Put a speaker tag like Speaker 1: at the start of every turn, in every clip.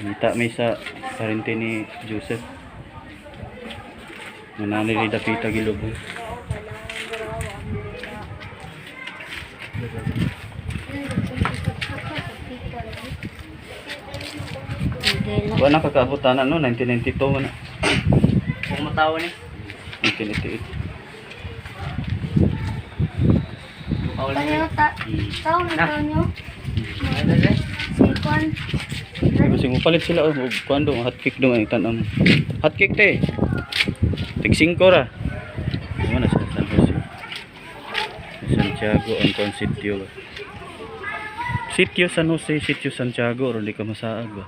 Speaker 1: Nita may sa parente ni Joseph. Nanani ni dapita gilubong. Wa na kakaabot ana no, 1992 man na.
Speaker 2: Kung matawa ni.
Speaker 1: 1988.
Speaker 2: Paul ni.
Speaker 3: Kanyo ta tao na tao nyo.
Speaker 2: Ano na?
Speaker 3: Si Kwan.
Speaker 1: Kasi mo palit sila og kuan do, hot cake do ang tan-om. Hot cake te. Tig 5 ra. Mo na sa San Jose. Santiago ang kuan sitio ba. Sitio San Jose, Sitio Santiago ron di ka masaag ba.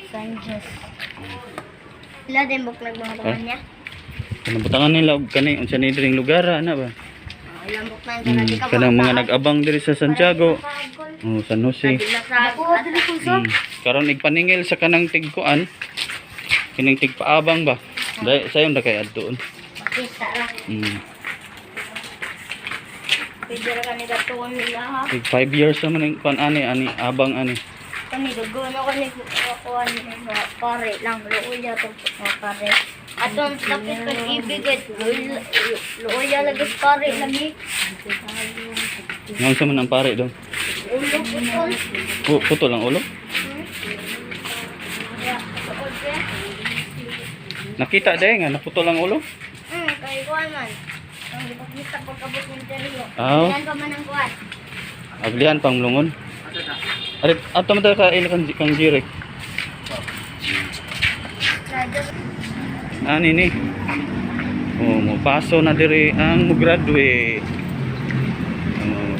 Speaker 3: Sanchez. Ila din buklag mga
Speaker 1: Eh?
Speaker 3: niya.
Speaker 1: Kanang butangan nila og kani unsa ni diring lugar ra, ana ba.
Speaker 3: Oh, ilang buklag kana di ka
Speaker 1: Kanang mga nag-abang diri sa Santiago. Oh, San Jose.
Speaker 3: Ako dili ko sa.
Speaker 1: Karon igpaningil sa kanang tigkuan. Kining tigpaabang ba. Dai sayon ra kay adtuon.
Speaker 3: Kita ra. Pwede ra kani gatuon nila ha.
Speaker 1: Tig 5 years naman ang kuan ani ani abang ani.
Speaker 3: Kani dugo na kani kuan mga pare lang luoy to mga pare. Atong tapos kan ibig luoy lagi sa pare lagi.
Speaker 1: Ngayon sa man ang pare doon.
Speaker 3: Ulo putol.
Speaker 1: Putol ang ulo.
Speaker 3: Ya, putol siya.
Speaker 1: Nakita dahil nga naputol ang ulo.
Speaker 3: Kay kuan man. Ang gipakita pagkabot ng teryo.
Speaker 1: Ah.
Speaker 3: Yan pa man ang kuan.
Speaker 1: Aglihan pang lungon. Arit ato man ta ka ila kang kang jirek. Ani ni. Oh, mo paso na diri ang mo graduate. Oh.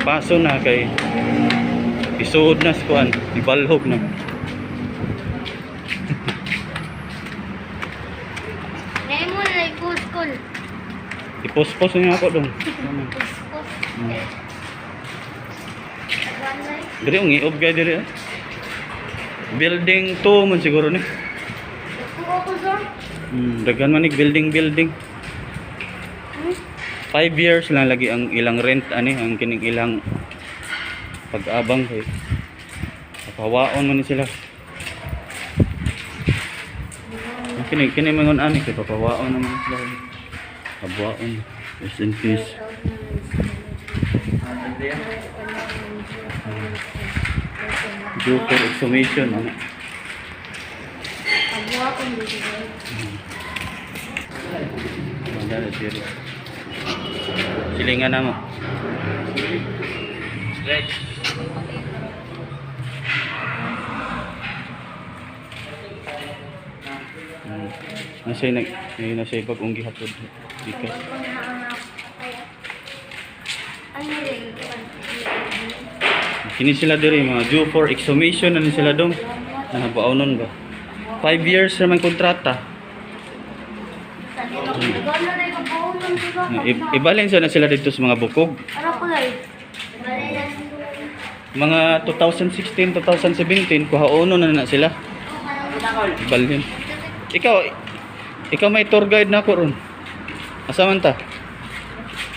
Speaker 1: Paso na kay isuod na sa kuan, ibalhog na.
Speaker 3: Ngayon mo na ipuskol.
Speaker 1: Ipospos niya ako dong.
Speaker 3: Puskos. Kuan na.
Speaker 1: Diri ang iob kay diri. Ah. Building 2 man siguro ni.
Speaker 3: Kuko ko sir.
Speaker 1: Daghan man nig building building. 5 years lang lagi ang ilang rent ani ang kining ilang pag-abang kay papawaon man ni sila. Ang kini kini mangon ani kay papawaon naman sila. Pabuaon. Rest in peace. Due for exhumation ano.
Speaker 3: Abuha ko dito.
Speaker 1: Wala na sila. Silingan na mo.
Speaker 2: Stretch.
Speaker 1: Nasa nag ay nasa bagong gihatod gikas.
Speaker 3: Ano rin?
Speaker 1: Kini sila diri mga due for exhumation na ni sila dong. Nahabaonon ba? 5 years naman kontrata. Ibalin sa na sila dito sa mga bukog.
Speaker 3: Ano ko lang?
Speaker 1: Mga 2016, 2017 kuhaono na na sila. Ibalhin. Ikaw ikaw may tour guide na ako ron. Asa man ta?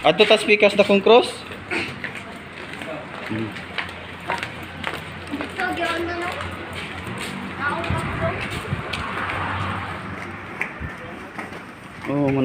Speaker 1: Adto tas pikas na kong cross.
Speaker 3: Ito, gawin na no? Ako pa ko.
Speaker 1: Oh, mo na